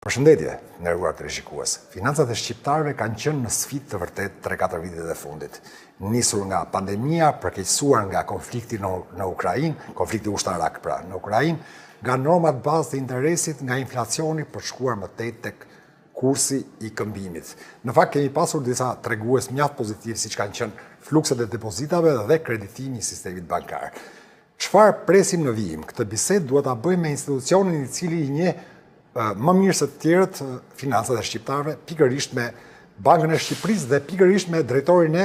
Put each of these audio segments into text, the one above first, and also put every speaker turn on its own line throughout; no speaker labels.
Përshëndetje, të nderuar teleshikues. Financat e shqiptarëve kanë qenë në sfidë të vërtetë 3-4 vitet e fundit. Nisur nga pandemia, përkeqësuar nga konflikti në, në Ukrainë, konflikti ushtarak pra në Ukrainë, nga normat bazë të interesit, nga inflacioni për të shkuar më tej tek kursi i këmbimit. Në fakt kemi pasur disa tregues mjaft pozitivë siç kanë qenë flukset e depozitave dhe kreditimi i sistemit bankar. Çfarë presim në vijim? Këtë bisedë dua ta bëj me institucionin i cili i njeh më mirë se të tjerët financat e shqiptarëve, pikërisht me Bankën e Shqipërisë dhe pikërisht me drejtorin e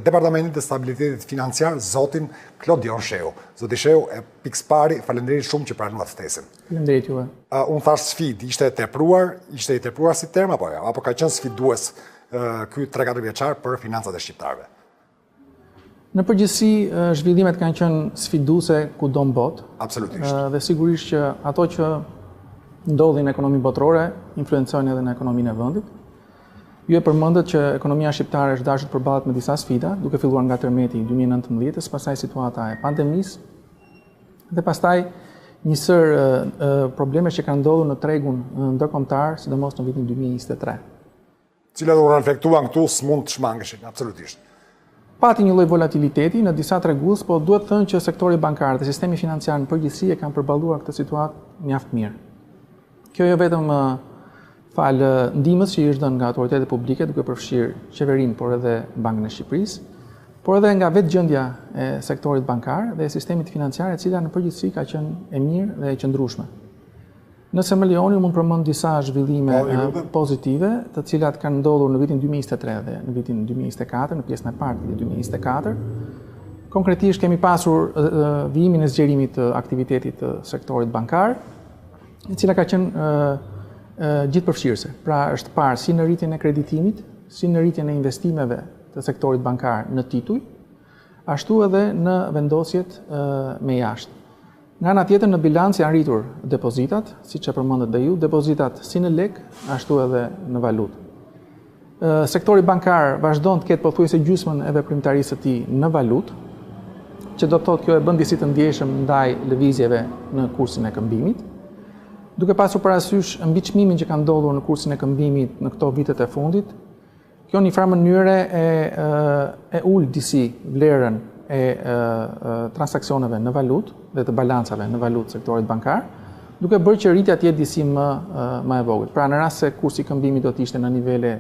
Departamentit të Stabilitetit Financiar, zotin Klodion Shehu. Zoti Shehu, pikësëpari, faleminderit shumë që pranuat
ftesën. Faleminderit
juve. Unë thashë sfidë, ishte e tepruar, ishte i tepruar si term apo jo? Apo ka qenë sfidues ky 3-4 vjeçar për financat e shqiptarëve?
Në përgjithësi, zhvillimet kanë qenë sfiduese kudo në
botë. Absolutisht.
Dhe sigurisht që ato që ndodhin në ekonominë botërore influencojnë edhe në ekonominë e vendit. Ju e përmendët që ekonomia shqiptare është dashur të përballet me disa sfida, duke filluar nga tërmeti i 2019-s, pastaj situata e pandemisë dhe pastaj një sërë problemesh që kanë ndodhur në tregun ndërkombëtar, sidomos në vitin 2023.
Cilat u reflektuan këtu s'mund të shmangeshin, absolutisht.
Pati një lloj volatiliteti në disa tregues, po duhet thënë që sektori bankar dhe sistemi financiar në përgjithësi e kanë përballuar këtë situatë mjaft mirë. Kjo jo vetëm falë ndihmës që i është dhënë nga autoritetet publike, duke përfshirë qeverinë, por edhe Bankën e Shqipërisë, por edhe nga vetë gjendja e sektorit bankar dhe e sistemit financiar, e cila në përgjithësi ka qenë e mirë dhe e qëndrueshme. Nëse më lejoni, mund të përmend disa zhvillime po, pozitive, të cilat kanë ndodhur në vitin 2023 dhe në vitin 2024, në pjesën e parë të vitit 2024. Konkretisht kemi pasur vijimin e zgjerimit të aktivitetit të sektorit bankar, e cila ka qenë gjithëpërfshirëse. Pra është parë si në rritjen e kreditimit, si në rritjen e investimeve të sektorit bankar në tituj, ashtu edhe në vendosjet me jashtë. Nga ana tjetër në bilanc janë rritur depozitat, siç e përmendët dhe ju, depozitat si në lek, ashtu edhe në valutë. Sektori bankar vazhdon të ketë pothuajse gjysmën e veprimtarisë së tij në valutë, që do të thotë kjo e bën disi të ndjeshëm ndaj lëvizjeve në kursin e këmbimit. Duke pasur parasysh mbiçmimin që ka ndodhur në kursin e këmbimit në këto vitet e fundit, Kjo në një farë mënyre e e ul disi vlerën e transaksioneve në valutë dhe të balancave në valutë sektorit bankar, duke bërë që rritja të jetë disi më më e vogël. Pra në rast se kursi i këmbimit do të ishte në nivele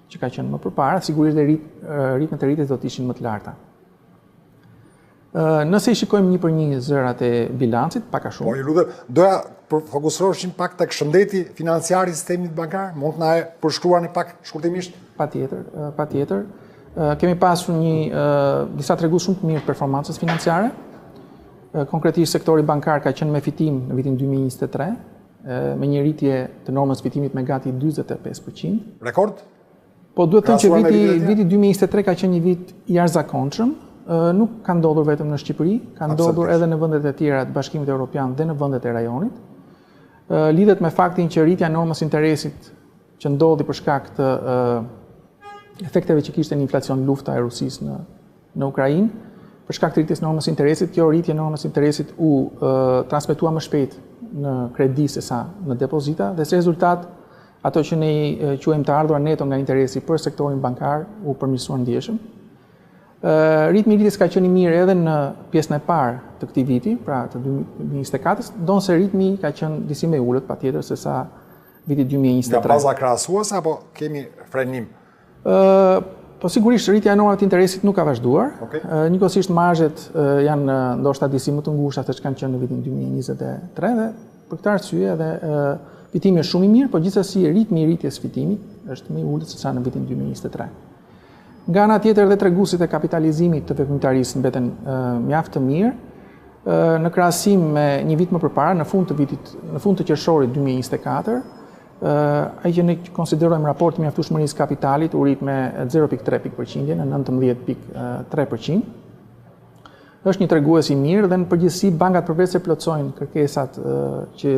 që ka qenë më përpara, sigurisht dhe rit, ritmet e rritjes do të ishin më të larta. Nëse i shikojmë një për një zërat e bilancit, pak a
shumë. Po, ju lutem, doja të fokusoheshim pak tek shëndeti financiar i sistemit bankar, mund të na e përshkruani pak shkurtimisht?
Patjetër, patjetër. Kemi pasur një disa tregues shumë të mirë të performancës financiare. Konkretisht sektori bankar ka qenë me fitim në vitin 2023, me një rritje të normës fitimit me gati 45%.
Rekord?
Po duhet thënë që viti viti 2023 ka qenë një vit i jashtëzakonshëm, nuk ka ndodhur vetëm në Shqipëri, ka ndodhur edhe në vendet e tjera të Bashkimit Evropian dhe në vendet e rajonit. Lidhet me faktin që rritja e normës interesit që ndodhi për shkak të efekteve që kishte në inflacion lufta e Rusisë në në Ukrainë, për shkak të rritjes normës interesit, kjo rritje e normës interesit u transmetua më shpejt në kredi se sa në depozita dhe si rezultat ato që ne i quajmë të ardhura neto nga interesi për sektorin bankar u përmirësuan ndjeshëm. Ritmi i rritjes ka qenë i mirë edhe në pjesën e parë të këtij viti, pra të 2024-s, ndonëse ritmi ka qenë disi më i ulët patjetër se sa viti 2023.
Nga baza krahasuese apo kemi frenim?
Po sigurisht rritja e normave të interesit nuk ka vazhduar. Okay. Njëkohësisht marzhet janë ndoshta disi më të ngushta se ç'kanë qenë në vitin 2023 dhe për këtë arsye edhe fitimi është shumë i mirë, por gjithsesi ritmi i rritjes së fitimit është më i ulët se sa në vitin 2023. Nga ana tjetër edhe treguesit e kapitalizimit të veprimtarisë mbeten mjaft të mirë. Në krahasim me një vit më përpara, në fund të vitit, në fund të qershorit 2024, ai që ne konsiderojmë raport i mjaftueshmërisë kapitalit u rrit me 0.3 pikë përqindje në 19.3%. Është një tregues i mirë dhe në përgjithësi bankat përveç se plotësojnë kërkesat që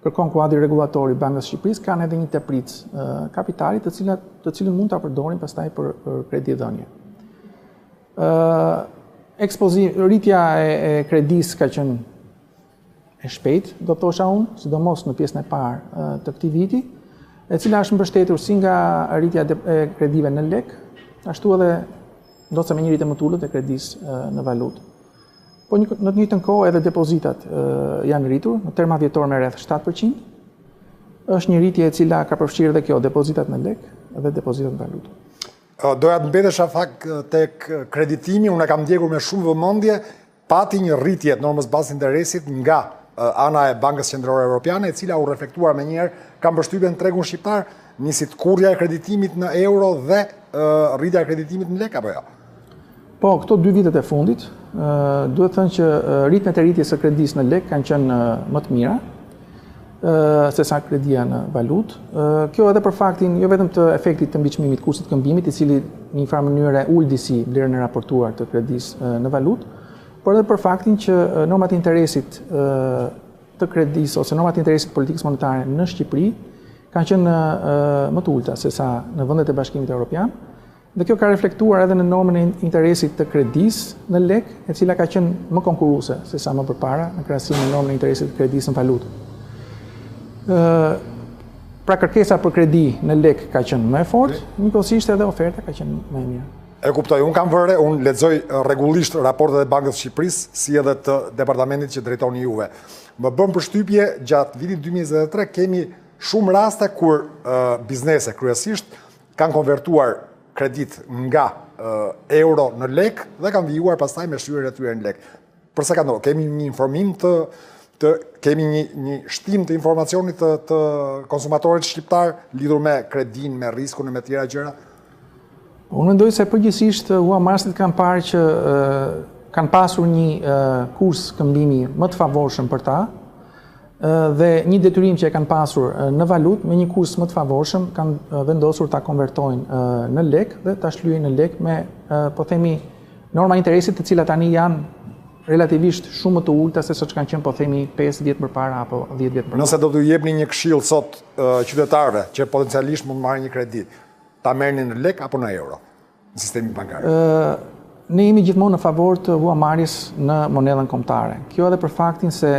kërkon kuadri rregullator i Bankës së Shqipërisë, kanë edhe një tepricë kapitali të cilat të cilën mund ta përdorin pastaj për për kredidhënie. Ë ekspozim rritja e, e kredisë ka qenë. e shpejtë, do të thosha unë, sidomos në pjesën e parë të këtij viti, e cila është mbështetur si nga rritja e kredive në lek, ashtu edhe ndonëse me një rritje më të ulët e kredisë në valutë. Po një, në të njëjtën kohë edhe depozitat janë rritur në terma vjetor me rreth 7%. Është një rritje e cila ka përfshirë edhe kjo depozitat në lek dhe depozitat në
valutë. Doja të mbetesha pak tek kreditimi, unë e kam ndjekur me shumë vëmendje, pati një rritje të normës bazë të interesit nga ana e Bankës Qendrore Evropiane, e cila u reflektua menjëherë, kam përshtypjen në tregun shqiptar, nisi tkurrja e kreditimit në euro dhe rritja e kreditimit në lek apo jo?
Po, këto dy vitet e fundit, duhet thënë që ritmet e rritjes së kredisë në lek kanë qenë më të mira se sa kredia në valutë. Kjo edhe për faktin jo vetëm të efektit të mbiçmimit kursit të këmbimit, i cili në një farë mënyre ul disi vlerën e raportuar të kredisë në valutë, por edhe për faktin që normat e interesit të kredisë ose normat e interesit të politikës monetare në Shqipëri kanë qenë më të ulëta se sa në vendet e Bashkimit Evropian. Dhe kjo ka reflektuar edhe në normën e interesit të kredisë në lek, e cila ka qenë më konkurruese se sa më përpara në krahasim me normën e interesit të kredisë në valutë. Ë pra kërkesa për kredi në lek ka qenë më e fortë, njëkohësisht edhe oferta ka qenë më e
mirë. E kuptoj, unë kam vënë re, unë lexoj rregullisht raportet e Bankës së Shqipërisë, si edhe të departamentit që drejtoni juve. Më bën përshtypje gjatë vitit 2023 kemi shumë raste kur biznese kryesisht kanë konvertuar kreditë nga euro në lek dhe kanë vijuar pastaj me shlyerjen e tyre në lek. Përse ka ndodhur? Kemi një informim të të kemi një një shtim të informacionit të të konsumatorit shqiptar lidhur me kredinë, me riskun e me tjera gjëra?
Unë mendoj se përgjithësisht huamarrësit kanë parë që kanë pasur një kurs këmbimi më të favorshëm për ta, dhe një detyrim që e kanë pasur në valutë me një kurs më të favorshëm kanë vendosur ta konvertojnë në lek dhe ta shlyejnë në lek me po themi norma interesit të cilat tani janë relativisht shumë më të ulëta se sa ç'kanë qenë po themi 5 vjet më parë apo 10 vjet më
parë. Nëse do t'u jepni një këshillë sot qytetarëve që potencialisht mund të marrin një kredi, ta merrnin në lek apo në euro? në sistemin
bankar? Ne jemi gjithmonë në favor të huamarrjes në monedhën kombëtare. Kjo edhe për faktin se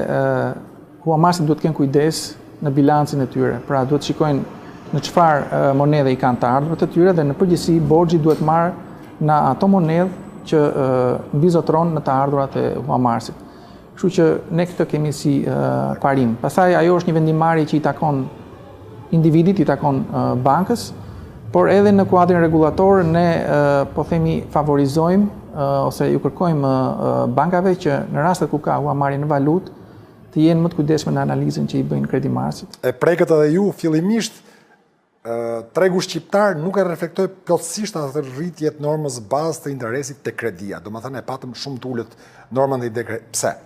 huamarrësit duhet të kenë kujdes në bilancin e tyre. Pra duhet të shikojnë në çfarë monedhe i kanë të ardhurat e tyre dhe në përgjithësi borxhi duhet marrë në ato monedhë që mbizotëron në të ardhurat e huamarrësit. Kështu që ne këtë kemi si parim. Pastaj ajo është një vendimmarrje që i takon individit, i takon bankës, por edhe në kuadrin rregullator ne po themi favorizojmë ose ju kërkojmë bankave që në rastet ku ka huamarrje në valutë të jenë më të kujdesshme në analizën që i bëjnë kredimarrësit.
E prekët edhe ju fillimisht tregu shqiptar nuk e reflektoi plotësisht atë rritje të normës bazë të interesit te kredia. Domethënë e patëm shumë të ulët normën e interesit. Pse?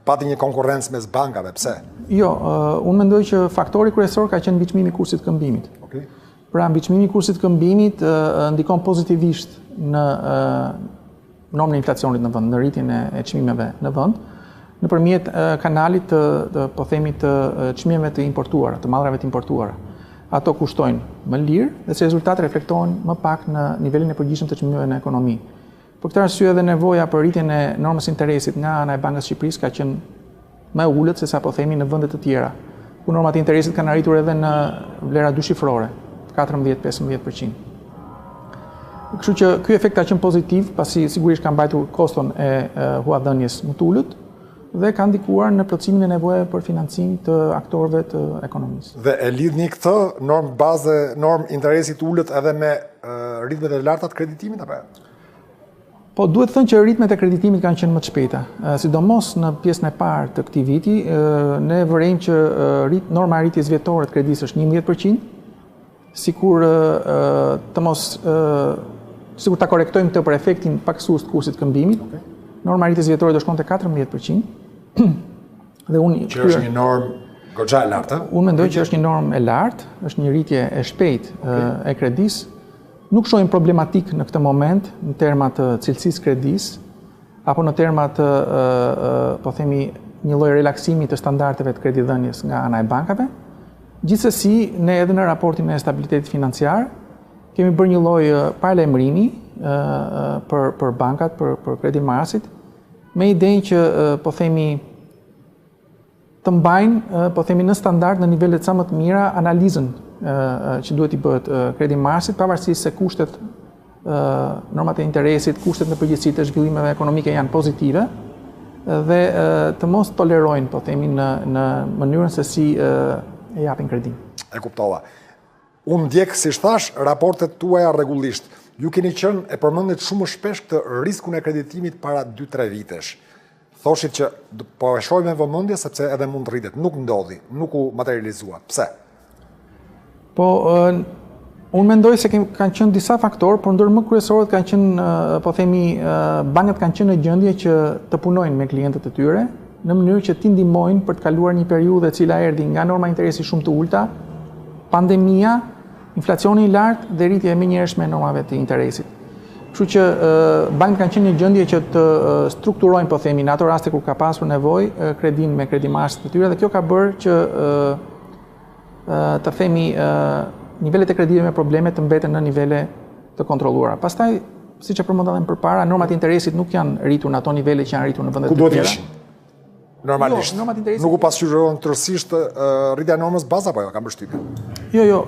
Pati një konkurrencë mes bankave, pse?
Jo, unë mendoj që faktori kryesor ka qenë mbiçmimi i kursit të këmbimit. Okej. Pra mbiçmimi i kursit të këmbimit ndikon pozitivisht në normën e inflacionit në vend, në rritjen e çmimeve në vend, nëpërmjet kanalit të, të po themi të çmimeve të importuara, të mallrave të importuara. Ato kushtojnë më lirë dhe si rezultat reflektohen më pak në nivelin e përgjithshëm të çmimeve në ekonomi. Për këtë arsye edhe nevoja për rritjen e normës së interesit nga ana e Bankës së Shqipërisë ka qenë më e ulët se sa po themi në vende të tjera, ku normat e interesit kanë arritur edhe në vlera dyshifrore, 14-15%. Kështu që ky efekt ka qenë pozitiv, pasi sigurisht ka mbajtur koston e huadhënies më të ulët dhe ka ndikuar në plotësimin e nevojave për financim të aktorëve të
ekonomisë. Dhe e lidhni këtë normë baze, normë interesi të ulët edhe me ritmet e larta të kreditimit apo?
Po, duhet thënë që ritmet e kreditimit kanë qenë më të shpejta. Sidomos në pjesën e parë të këtij viti, ne vërejmë që rit, norma e rritjes vjetore të kredisë është 11%, sikur të mos sikur ta korrektojmë këtë për efektin pakësues të kursit të këmbimit, okay. norma e rritjes vjetore do shkonte 14%.
Dhe unë që është një normë goxha e lartë.
Unë mendoj që është një normë e lartë, është një rritje e shpejtë okay. e kredisë. Nuk shohim problematikë në këtë moment në terma të cilësisë kredisë apo në terma të po themi një lloj relaksimi të standardeve të kredidhënies nga ana e bankave. Gjithsesi, ne edhe në raportin e stabilitetit financiar kemi bërë një lloj paralajmërimi për për bankat, për për kredimarrësit, me idenë që po themi. të mbajnë, po themi në standard në nivele sa më të mira analizën që duhet t'i bëhet kredimarrësit, pavarësisht se kushtet normat e interesit, kushtet në përgjithësi të zhvillimeve ekonomike janë pozitive dhe të mos tolerojnë, po themi në në mënyrën se si e japin
kredinë. E kuptova. Unë ndjek, siç thashë, raportet tuaja rregullisht. Ju keni qenë e përmendit shumë më shpesh këtë riskun e kreditimit para 2-3 vitesh. Thoshit që po e shohim me vëmendje sepse edhe mund të rritet. Nuk ndodhi, nuk u materializua. Pse?
Po, unë mendoj se kanë qenë disa faktorë, por ndër më kryesorët kanë qenë, po themi, bankat kanë qenë në gjendje që të punojnë me klientët e tyre, në mënyrë që t'i ndihmojnë për të kaluar një periudhë e cila erdhi nga norma interesi shumë të ulta, pandemia, inflacioni i lartë dhe rritja e menjëhershme e normave të interesit. Kështu që bankat kanë qenë në gjendje që të strukturojnë, po themi, në ato raste kur ka pasur nevojë, kredinë me kredimarrësit e tyre dhe kjo ka bërë që të themi nivelet e kredive me probleme të mbeten në nivele të kontrolluara. Pastaj, siç e përmenda edhe më përpara, normat e interesit nuk janë rritur në ato nivele që janë rritur në vendet
e tjera. Ku duhet ishin? Normalisht. Jo, normat e interesit nuk u pasqyruan tërësisht rritja e normës bazë apo jo, kam përshtypjen.
Jo, jo,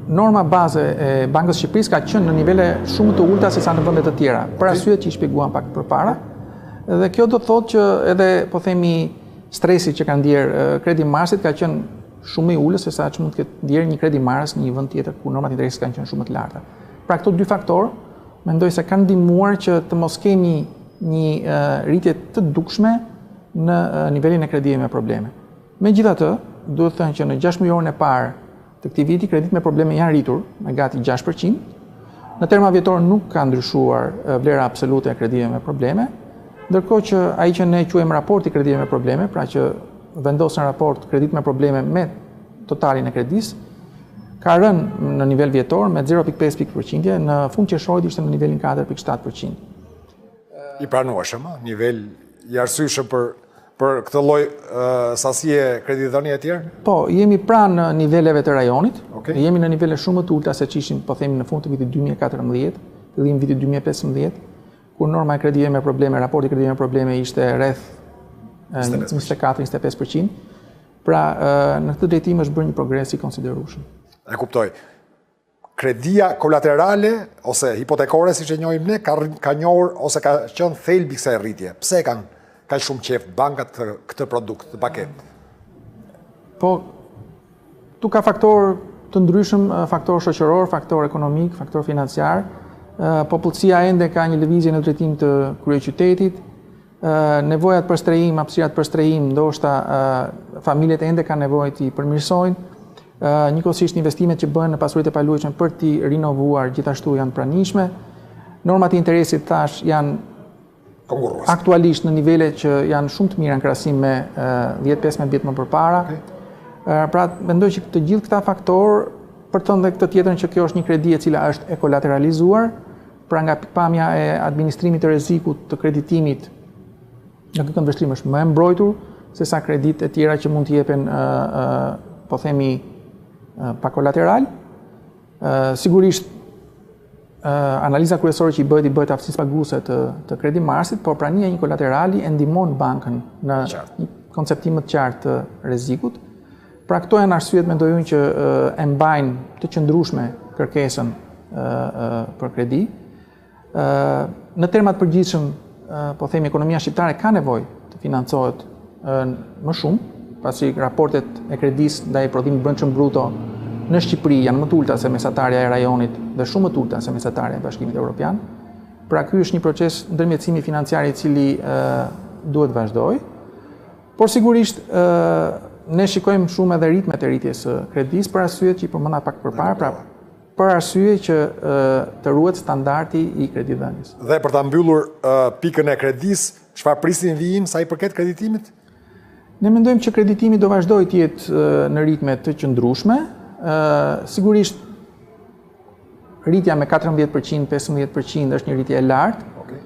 norma bazë e Bankës së Shqipërisë ka qenë në nivele shumë të ulëta se sa në vende të tjera, për arsyet që i shpjeguam pak përpara. Dhe kjo do të thotë që edhe, po themi, stresi që kanë ndjerë kredimarrësit ka qenë shumë më i ulët se sa ç'mund të ketë ndjerë një kredimarrës në një vend tjetër ku normat e interesit kanë qenë shumë më të larta. Pra këto dy faktorë mendoj se kanë ndihmuar që të mos kemi një rritje të dukshme në nivelin e kredive me probleme. Megjithatë, duhet thënë që në 6 mujorin e parë të këtij viti kreditë me probleme janë rritur me gati 6%. Në terma vjetor nuk ka ndryshuar vlera absolute e kredive me probleme, ndërkohë që ai që ne quajmë raporti i kredive me probleme, pra që vendos në raport kreditë me probleme me totalin e kredisë, ka rënë në nivel vjetor me 0.5 pikë përqindje, në fund qershorit ishte në nivelin 4.7%.
I pranueshëm, nivel i arsyeshëm për për këtë lloj sasie kredidhënie e
tjerë? Po, jemi pranë niveleve të rajonit. Okay. Jemi në nivele shumë më të ulëta se ç'ishin, po themi në fund të vitit 2014, fillim vitit 2015, kur norma e kredive me probleme, raporti i kredive me probleme ishte rreth 24-25%. Pra, në këtë drejtim është bërë një progres i konsiderueshëm.
E kuptoj. Kredia kolaterale ose hipotekore siç e njohim ne ka ka njohur ose ka qenë thelbi i kësaj rritje. Pse e kanë kaq shumë qejf bankat këtë, këtë produkt, këtë paketë?
Po këtu ka faktorë të ndryshëm, faktorë shoqëror, faktorë ekonomik, faktorë financiar. Popullsia ende ka një lëvizje në drejtim të kryeqytetit. Nevojat për strehim, hapësirat për strehim, ndoshta familjet ende kanë nevojë t'i përmirësojnë. Njëkohësisht investimet që bëhen në pasuritë e paluajtshme për t'i rinovuar gjithashtu janë të pranishme. Normat e interesit thashë janë aktualisht në nivele që janë shumë të mira në krahasim me 10-15 vjet më përpara. Okay. Pra, mendoj që të gjithë këta faktorë, për të thënë dhe këtë tjetrën që kjo është një kredi e cila është e kolateralizuar, Pra nga pikëpamja e administrimit të rrezikut të kreditimit, në këtë këndvështrim është më e mbrojtur se sa kreditë e tjera që mund të jepen po themi pa kolateral. Sigurisht analiza kryesore që i bëhet i bëhet aftësisë paguese të të kredimarrësit, por prania e një kolaterali e ndihmon bankën në një konceptim më të qartë të rrezikut. Pra këto janë arsyet mendoj unë që e mbajnë të qëndrueshme kërkesën për kredi. Në terma të përgjithshëm, po themi ekonomia shqiptare ka nevojë të financohet më shumë, pasi raportet e kredisë ndaj prodhimit të brendshëm bruto në Shqipëri janë më të ulëta se mesatarja e rajonit dhe shumë më të ulëta se mesatarja e Bashkimit Evropian. Pra ky është një proces ndërmjetësimi financiar i cili duhet të vazhdojë. Por sigurisht ne shikojmë shumë edhe ritmet e rritjes së kredisë për arsyet që i përmenda pak përpara, pra për arsye që të ruhet standardi i
kredidhënies. Dhe për ta mbyllur pikën e kredisë, çfarë prisni në vijim sa i përket kreditimit?
Ne mendojmë që kreditimi do vazhdojë të jetë në ritme të qëndrueshme. Sigurisht Rritja me 14%, 15% është një rritje e lartë. Okay.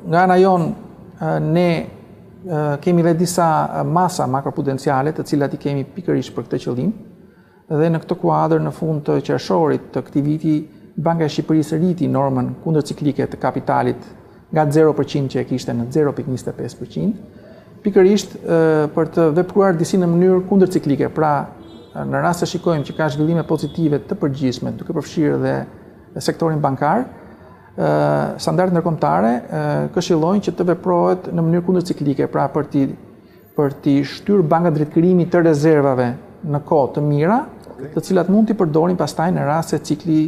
Nga ana jonë, ne kemi dhe disa masa makroprudenciale të cilat i kemi pikërisht për këtë qëllim. Dhe në këtë kuadër në fund të qershorit të këtij viti, Banka e Shqipërisë rriti normën kundërciklike të kapitalit nga 0% që e kishte në 0.25%. Pikërisht për të vepruar disi në mënyrë kundërciklike, pra në rast se shikojmë që ka zhvillime pozitive të përgjithshme, duke përfshirë dhe sektorin bankar, standardet ndërkombëtare këshillojnë që të veprohet në mënyrë kundërciklike, pra për t'i për t'i shtyrë bankat drejt krijimit të rezervave në kohë të mira, okay. të cilat mund t'i përdorin pastaj në rast se cikli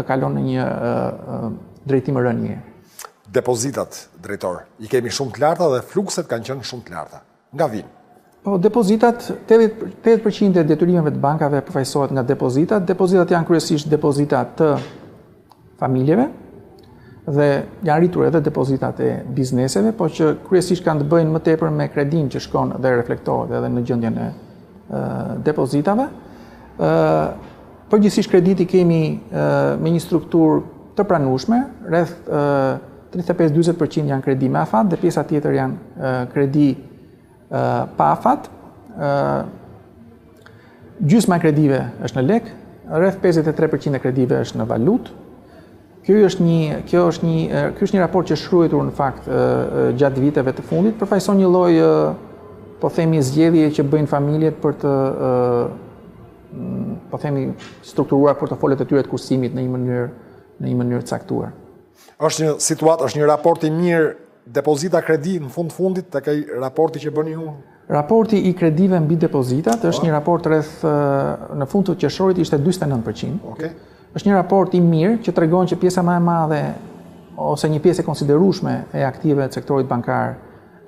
kalon në një drejtim rënie.
Depozitat, drejtor, i kemi shumë të larta dhe flukset kanë qenë shumë të larta. Nga
vijnë? Po, depozitat, 80% e detyrimeve të bankave përfaqësohet nga depozitat. Depozitat janë kryesisht depozita të familjeve dhe janë rritur edhe depozitat e bizneseve, po që kryesisht kanë të bëjnë më tepër me kredinë që shkon dhe reflektohet edhe në gjendjen e depozitave. Ë përgjithsisht kreditë i kemi me një strukturë të pranueshme, rreth 35-40% janë kredi me afat dhe pjesa tjetër janë kredi pa afat. Gjysma e kredive është në lek, rreth 53% e kredive është në valutë. Kjo është një, kjo është një, ky është një raport që është ruajtur në fakt gjatë viteve të fundit, përfaqëson një lloj po themi zgjedhje që bëjnë familjet për të po themi strukturuar portofolet e tyre të kursimit në një mënyrë në një mënyrë të caktuar.
Është një situatë, është një raport i mirë depozita kredi në fund fundit tek ai raporti që bëni ju?
Raporti i kredive mbi depozitat është po. një raport rreth në fund të qershorit ishte 49%. Okej. Është një raport i mirë që tregon që pjesa më e madhe ose një pjesë e konsiderueshme e aktiveve të sektorit bankar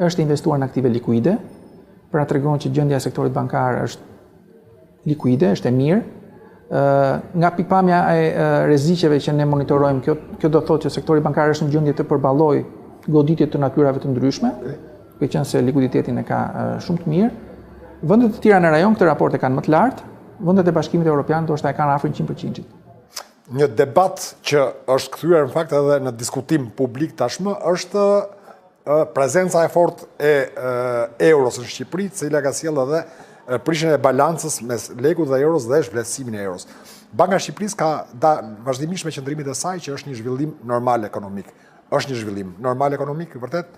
është investuar në aktive likuide, pra tregon që gjendja e sektorit bankar është likuide, është e mirë. Nga pikëpamja e rreziqeve që ne monitorojmë, kjo kjo do të thotë që sektori bankar është në gjendje të përballojë goditje të natyrave të ndryshme, duke qenë se likuiditetin e ka shumë të mirë. Vendet e tjera në rajon këtë raport e kanë më të lartë, vendet e Bashkimit Evropian ndoshta e kanë afër 100%-shit.
Një debat që është kthyer në fakt edhe në diskutim publik tashmë është prezenca e fortë e euros në Shqipëri, e cila ka sjellë edhe prishjen e balancës mes lekut dhe euros dhe zhvlerësimin e euros. Banka e Shqipërisë ka dalë vazhdimisht me qëndrimet e saj që është një zhvillim normal ekonomik. Është një zhvillim normal ekonomik, vërtet?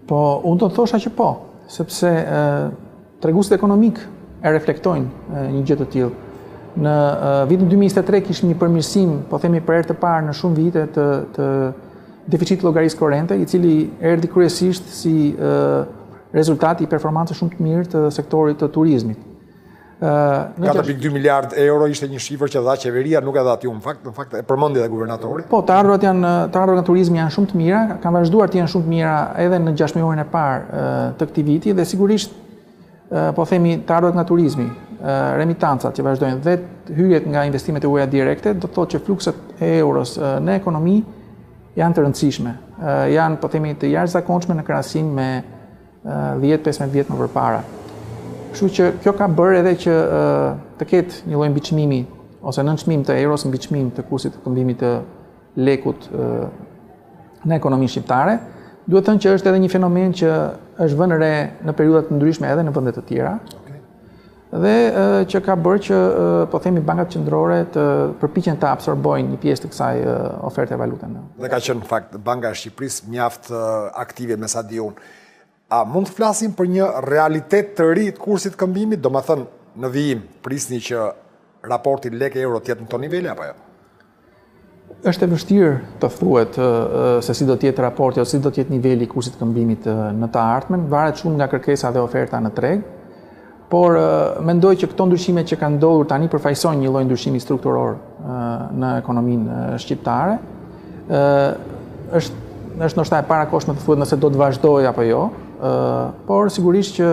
Po, unë do të thosha që po, sepse treguesit ekonomikë e reflektojnë një gjë të tillë. Në vitin 2023 kishim një përmirësim, po themi për herë të parë në shumë vite të të deficitit të llogarisë korrente, i cili erdhi kryesisht si rezultat i performancës shumë të mirë të sektorit të turizmit.
Ë 4.2 miliard euro ishte një shifër që dha qeveria, nuk e dhatë ju në fakt, në fakt e përmendi dhe guvernatori.
Po, të ardhurat janë të ardhurat nga turizmi janë shumë të mira, kanë vazhduar të jenë shumë të mira edhe në gjashtëmujorin e parë të këtij viti dhe sigurisht po themi të ardhurat nga turizmi, remitancat që vazhdojnë dhe hyrjet nga investimet e huaja direkte, do të thotë që flukset e euros në ekonomi janë të rëndësishme. Janë, po themi, të jashtëzakonshme në krahasim me 10-15 vjet më përpara. Kështu që kjo ka bërë edhe që të ketë një lloj mbiçmimi ose nënçmim të euros, mbiçmim të kursit të këmbimit të lekut në ekonominë shqiptare. Duhet thënë që është edhe një fenomen që është vënë re në periudha të ndryshme edhe në vende të tjera. Dhe që ka bërë që po themi bankat qendrore të përpiqen të absorbojnë një pjesë të kësaj oferte valute.
Dhe ka qenë në fakt Banka e Shqipërisë mjaft aktive me sa di unë. A mund të flasim për një realitet të ri të kursit të këmbimit, domethënë në vijim prisni që raporti lek-euro të jetë në këto nivele apo jo?
Është e vështirë të thuhet se si do të jetë raporti ose si do të jetë niveli i kursit të këmbimit në të ardhmen, varet shumë nga kërkesa dhe oferta në treg. Por mendoj që këto ndryshime që kanë ndodhur tani përfaqësojnë një lloj ndryshimi strukturor në ekonominë shqiptare. Ë është është ndoshta e parakohshme të thuhet nëse do të vazhdojë apo jo, ë por sigurisht që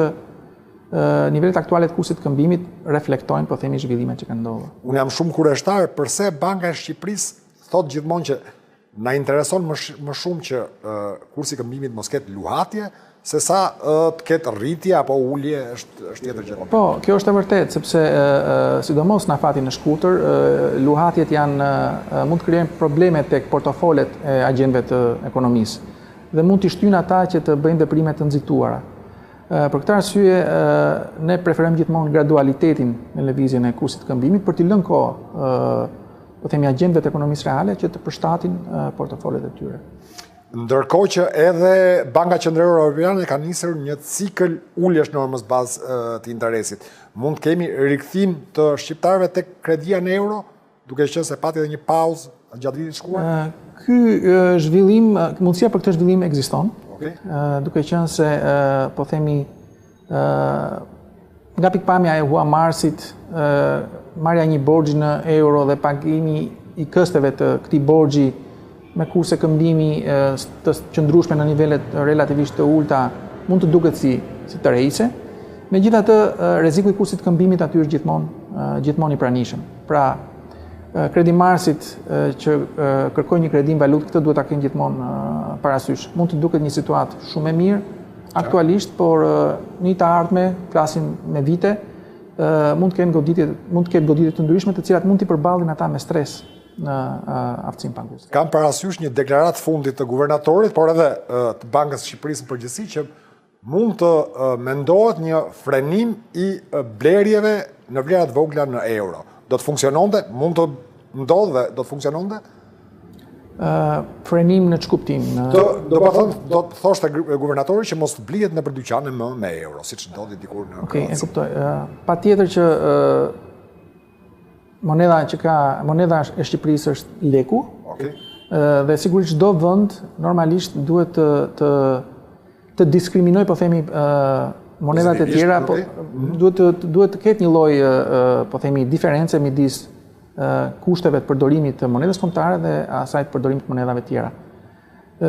nivelet aktuale të kursit të këmbimit reflektojnë, po themi, zhvillimet që kanë
ndodhur. Unë jam shumë kureshtar përse Banka e Shqipërisë thotë gjithmonë që na intereson më, më shumë që kursi i këmbimit mos ketë luhatje, se sa të ketë rritje apo ulje është është tjetër
gjë. Po, kjo është e vërtetë, sepse sidomos në afatin e shkurtër, luhatjet janë mund të krijojnë probleme tek portofolet e agjentëve të ekonomisë dhe mund t'i shtyjnë ata që të bëjnë veprime të nxituara. Për këtë arsye, ne preferojmë gjithmonë gradualitetin në lëvizjen e kursit të këmbimit për t'i lënë kohë, po themi agjentëve të ekonomisë reale që të përshtatin portofolet e
tyre. Ndërkohë që edhe Banka Qendrore Europiane ka nisur një cikël uljesh normës bazë të interesit. Mund të kemi rikthim të shqiptarëve tek kredia në euro, duke qenë se pati edhe një pauzë gjatë vitit të
shkuar? Ky zhvillim, mundësia për këtë zhvillim ekziston. Okej. Duke qenë se po themi Nga pikëpamja e huamarrësit, marrja e një borxhi në euro dhe pagimi i kësteve të këtij borxhi me kurse këmbimi të qëndrueshme në nivele relativisht të ulëta mund të duket si si tërheqëse. Megjithatë, rreziku i kursit të këmbimit aty është gjithmonë gjithmonë i pranishëm. Pra, kredimarrësit që kërkojnë një kredi në valutë, këtë duhet ta kenë gjithmonë parasysh. Mund të duket një situatë shumë e mirë aktualisht, por në një të ardhme, flasim me vite, mund të kenë goditje, mund të ketë goditje të ndryshme të cilat mund t'i përballin ata me stres në aftësinë
paguese. Kam parasysh një deklaratë fundit të guvernatorit, por edhe të Bankës së Shqipërisë në përgjithësi që mund të mendohet një frenim i blerjeve në vlera të vogla në euro. Do të funksiononte, mund të ndodhë dhe do të
funksiononte? Frenim në ç'kuptim?
Në... Do, do të thonë, do të thoshte guvernatori që mos të blihet nëpër dyqane më me euro, siç ndodhi dikur
në Okej, okay, e kuptoj. Patjetër që monedha që ka monedha e Shqipërisë është leku. Okej. Okay. Dhe sigurisht çdo vend normalisht duhet të të të diskriminojë, po themi, monedhat e tjera, po mhm. duhet të duhet të ketë një lloj, po themi, diference midis kushteve të përdorimit të monedhës kombëtare dhe asaj të përdorimit të monedhave të tjera.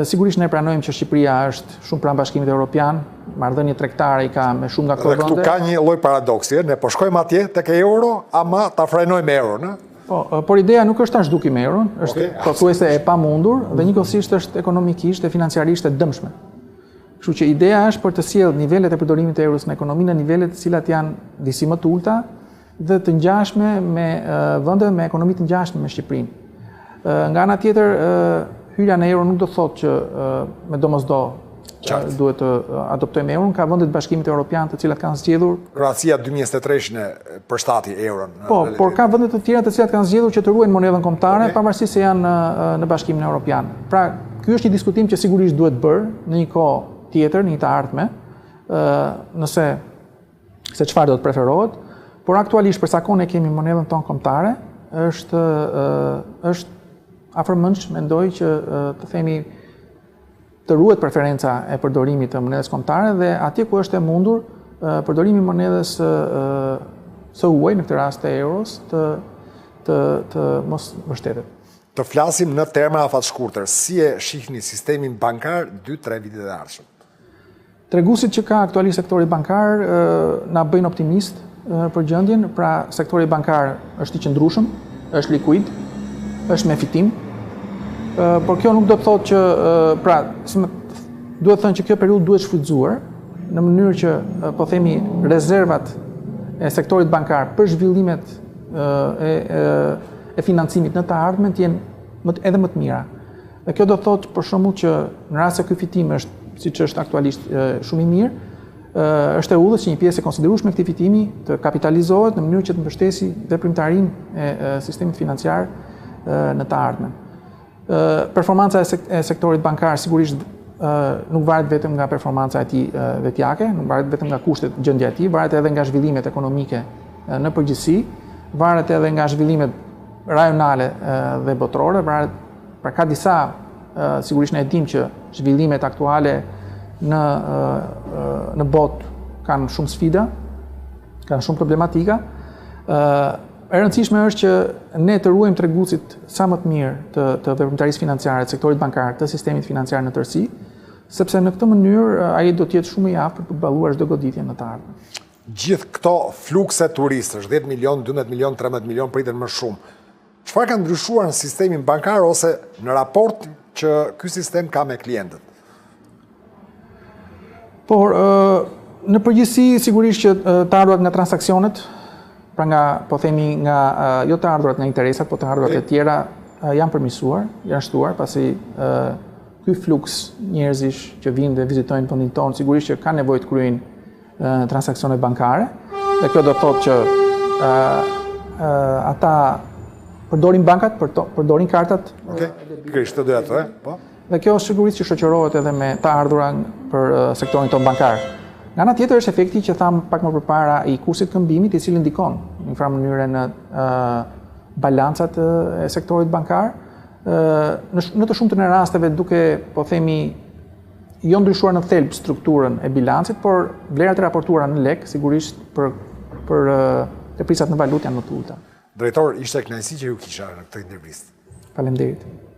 Sigurisht ne pranojmë që Shqipëria është shumë pranë Bashkimit Evropian, marrëdhënie tregtare i ka me shumë nga këto
vende. Këtu ka një lloj paradoksi, ne po shkojmë atje tek euro, ama ta frenojmë euron, ë?
Po, por ideja nuk është ta zhdukim euron, është okay. pothuajse e pamundur dhe njëkohësisht është ekonomikisht dhe financiarisht e dëmshme. Kështu që ideja është për të sjellë nivelet e përdorimit të euros në ekonomi në nivele të cilat janë disi më të ulëta dhe të ngjashme me vende me ekonomi të ngjashme me Shqipërinë. Nga ana tjetër, hyrja në euro nuk do të thotë që me domosdo duhet të adoptojmë euron, ka vende të Bashkimit Evropian të cilat kanë
zgjedhur Kroacia 2023-shin e përshtati euron.
Po, por ka vende të tjera të cilat kanë zgjedhur që të ruajnë monedhën kombëtare okay. pavarësisht se janë në, në Bashkimin Evropian. Pra, ky është një diskutim që sigurisht duhet bërë në një kohë tjetër, në një të ardhme, ë nëse se çfarë do të preferohet, por aktualisht për sa kohë ne kemi monedhën tonë kombëtare, është është afërmendsh mendoj që të themi të ruhet preferenca e përdorimit të monedhës kombëtare dhe atje ku është e mundur përdorimi i monedhës së huaj, në këtë rast të euros, të të të mos mbështetet.
Të flasim në terma afatshkurtër, si e shihni sistemin bankar 2-3 vitet e ardhshëm?
Treguesit që ka aktualisht sektori bankar na bëjnë optimist për gjendjen, pra sektori bankar është i qëndrueshëm, është likuid, është me fitim. Por kjo nuk do të thotë që pra, si më duhet thënë që kjo periudhë duhet shfrytëzuar në mënyrë që po themi rezervat e sektorit bankar për zhvillimet e e, e financimit në të ardhmen të jenë më edhe më të mira. Dhe kjo do të thotë për shembull që në rast se ky fitim është siç është aktualisht shumë i mirë, është e udhës që një pjesë e konsiderueshme e këtij fitimi të kapitalizohet në mënyrë që të mbështesi veprimtarinë e sistemit financiar në të ardhmen. Performanca e sektorit bankar sigurisht nuk varet vetëm nga performanca e tij vetjake, nuk varet vetëm nga kushtet gjendja e tij, varet edhe nga zhvillimet ekonomike në përgjithësi, varet edhe nga zhvillimet rajonale dhe botërore, varet Pra ka disa, sigurisht ne e dimë që zhvillimet aktuale në në botë kanë shumë sfida, kanë shumë problematika. E rëndësishme është që ne të ruajmë treguesit sa më të mirë të të veprimtarisë financiare, të sektorit bankar, të sistemit financiar në tërësi, sepse në këtë mënyrë ai do të jetë shumë i aftë për të përballuar çdo goditje në të
ardhmen. Gjithë këto flukse turistësh, 10 milion, 12 milion, 13 milion priten më shumë. Çfarë ka ndryshuar në sistemin bankar ose në raport që ky sistem ka me klientët?
Por, në përgjithësi, sigurisht që të ardhurat nga transaksionet, pra nga, po themi, nga, jo të ardhurat nga interesat, po të ardhurat e tjera, janë përmirësuar, janë shtuar, pasi ky fluks njerëzish që vijnë dhe vizitojnë vendin tonë, sigurisht që kanë nevojë të kryejnë transaksione bankare dhe kjo do të thotë që ë ata përdorin bankat, përdorin kartat.
Okej. Okay. Kështu doja të, po.
Dhe kjo sigurisht që shoqërohet edhe me të ardhura për sektorin tonë bankar. Nga ana tjetër është efekti që thamë pak më përpara i kursit të këmbimit, i cili ndikon në një farë mënyre në balancat e sektorit bankar. Në, në të shumtën e rasteve duke, po themi, jo ndryshuar në thelb strukturën e bilancit, por vlerat e raportuara në lek, sigurisht për për tepricat në valutë janë më të
ulëta. Drejtor, ishte kënaqësi që ju kisha në këtë intervistë.
Faleminderit.